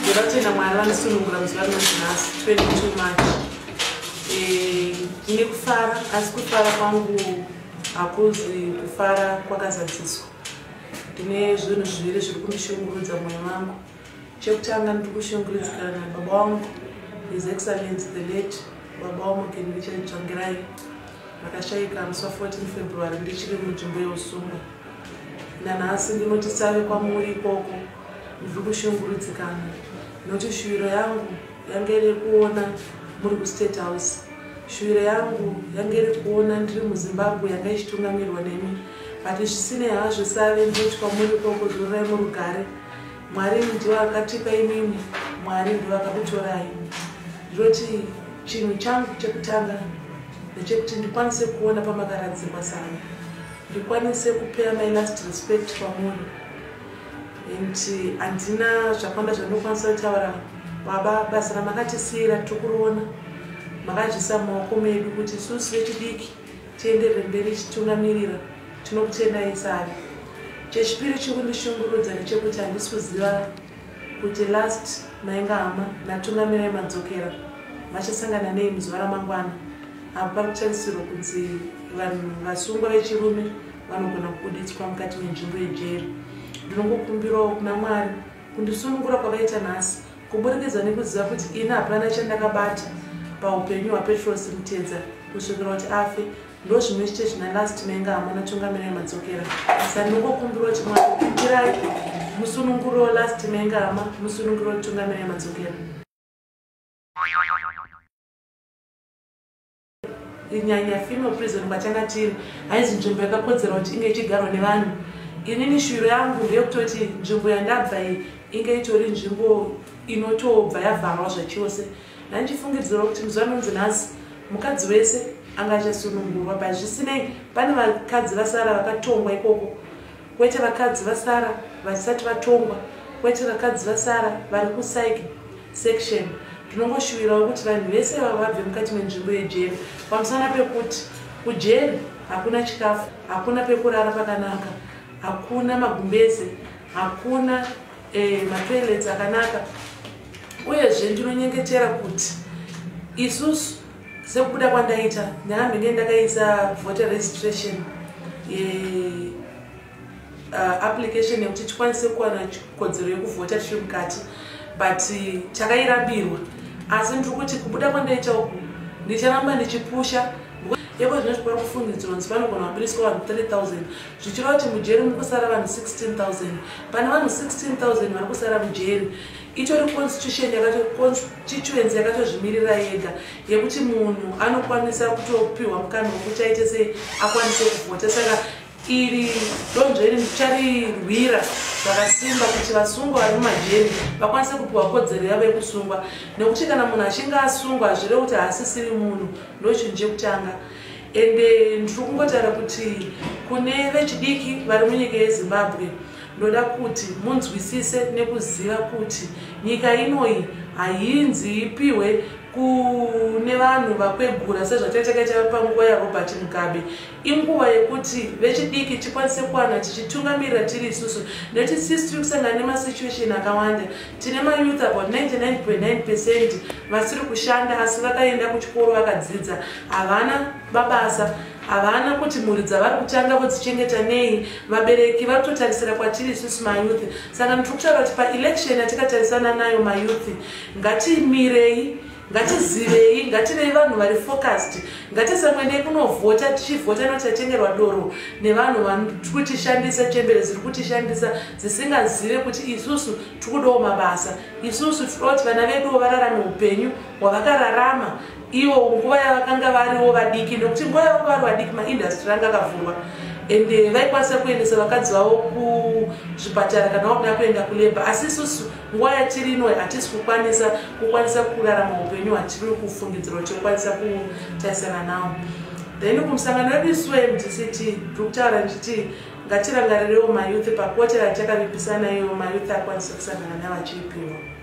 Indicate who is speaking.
Speaker 1: Ndoda kutenda Mwari vandisunungura muzuva rinonzi nhasi 22 March. Ndine kufara, asi kufara kwangu hakuzi kufara kwakazadziswa. Ndine zvinhu zviviri zviri kundishungurudza mwoyo mangu. Chekutanga, ndiri kushungurudzikana nababa wangu, His Excellency the late baba waMorgan Richard Tsvangirai, vakashayika musi wa14 February ndichiri munzvimbo yeusungwa. Nanhasi ndinoti save kwamuri ikoko, ndiri kushungurudzikana nokuti shuviro yangu yange iri kuona muri kuState House. Shuviro yangu yange iri kuona ndiri muZimbabwe yanga ichitungamirwa nemi, but zvisinei hazvo, save, ndinoti kwamuri ikoko zororai murugare. Mwari ndivo akatipa imimi, Mwari ndivo akakutorai. Ndinoti chinhu changu chekutanga ndechekuti ndikwanise kuona pamakaradzikwa save, ndikwanise kupaya my last respect kwamuri. And handina zvakawanda zvandinokwanisa kutaura, baba. Basa ramakatisiyira tiri kuriona, makazvisa mumaoko medu kuti isusu vechidiki tienderere mberi tichitungamirira. Tinokutendai, save. Chechipiri chiri kundishungurudza ndechekuti handisi kuziva kuti Last Maengahama naTungamirai Madzokera vachasangana nei muzuva ramangwana, apo pari kutarisirwa kunzi vanhu vasungwa vechirume vanogona kubuditswa mukati menzvimbo yejeri. Ndinongokumbirawo kuna Mwari kundisunungura kwavaita nhasi kuburikidza nekuziva kuti ini hapana chandakabata paupenyu hwaPetros Mutedza kusvikira kuti afe. Ndo zvimwe chete zvina Last Maengahama naTungamirai Madzokera. Saka ndinongokumbirawo kuti Mwari pindirai, musununguro Last Maengahama, musununguro Tungamirai Madzokera. Nyanya female prison kwatanga tiri haizi nzvimbo yakakodzera kuti inge ichigarwa nevanhu. Inini shuviro yangu ndeyekutoti nzvimbo yandabva iyi inge itori nzvimbo inotobva yavharwa zvachose. Ndandichifungidzirawo kuti muzuva rinonzi nhasi mukadzi wese anga achasunungurwa, but zvisinei pane vakadzi vasara vakatongwa ikoko, kwete vakadzi vasara vasati vatongwa, kwete vakadzi vasara vari kupsych section. Ndinongoshuvirawo kuti vanhu vese vava vabve mukati menzvimbo yejeri, pamusana pekuti kujeri hakuna chikafu, hakuna pekurara pakanaka, hakuna magumbeze, hakuna matoilets akanaka. Uyezve ndinonyengetera kuti isusu, sekubuda kwandaita, ndakambenge ndakaisa voter registration application yekuti tikwanise kuwana kodzero yekuvhota tiri mukati, but takairambirwa. Asi ndiri kuti kubuda kwandaita uku ndicharamba ndichipusha. Iko zvino pari kufungidzirwa kunzi panogona kubudiswa vanhu 3000, zvichireva kuti mujeri muri kusara vanhu 16,000. Pane vanhu 16,000 vari kusara mujeri, itori constitution, constituency yakatozvimirira yega yekuti munhu anokwanisa kutopiwa mukana wekuti aite sei, akwanise kuvhota. Saka iri donzvo iri ndicharirwira zvakasimba kuti vasungwa vari mumajeri vakwanise kupiwa kodzero yavo yekusungwa, nekuti kana munhu achinge asungwa hazvirevi kuti haasisiri munhu. Ndo chinhu chekutanga. Ende ndiri kungotaura kuti kune vechidiki vari munyika yeZimbabwe, ndoda kuti munzwisise nekuziva kuti nyika inoyi hainzi ipiwe kune vanhu vakwegura sezvatakaita panguva yaRobert Mugabe. Inguva yekuti vechidiki tikwanise kuwana tichitungamirira tiri isusu, nekuti sisi tiri kusangana nemasituation akawanda. Tine mayouth about 99.9% vasiri kushanda, asi vakaenda kuchikoro, vakadzidza, havana mabasa, havana kuti mhuri dzavari kutanga vodzichengeta nei. Vabereki vari kutotarisira kwatiri isusu mayouth. Saka ndiri kutaura kuti paelection yatikatarisana nayo, mayouth ngatimirei, ngatizivei, ngativei vanhu vari focused. Ngatisamwendei kunovhota tichivhota noti tatengerwa doro nevanhu vari kutishandisa, chembere dziri kutishandisa dzisingazive kuti isusu tiri kudawo mabasa. Isusu tinoda kuti vana veduwo vararame upenyu hwavakararama ivo nguva yavakanga variwo vadiki, nekuti nguva yavanga vari vadiki maindustry anga akavhurwa, ende vaikwanisa kuendesa vakadzi vavo kuzvipatara kana vakuda kuenda kulabour. Asi isusu nguva yatiri ino hatisi kukwanisa kurarama upenyu hwatiri kufungidzira kuti tikwanisa kutarisana nawo. Then kumusangano wedu isu weMDCT, tiri kutaura ndichiti ngatirangarirewo mayouth paquota yatakavimbisana iyo, mayouth akwanise kusangana navachiipiwa.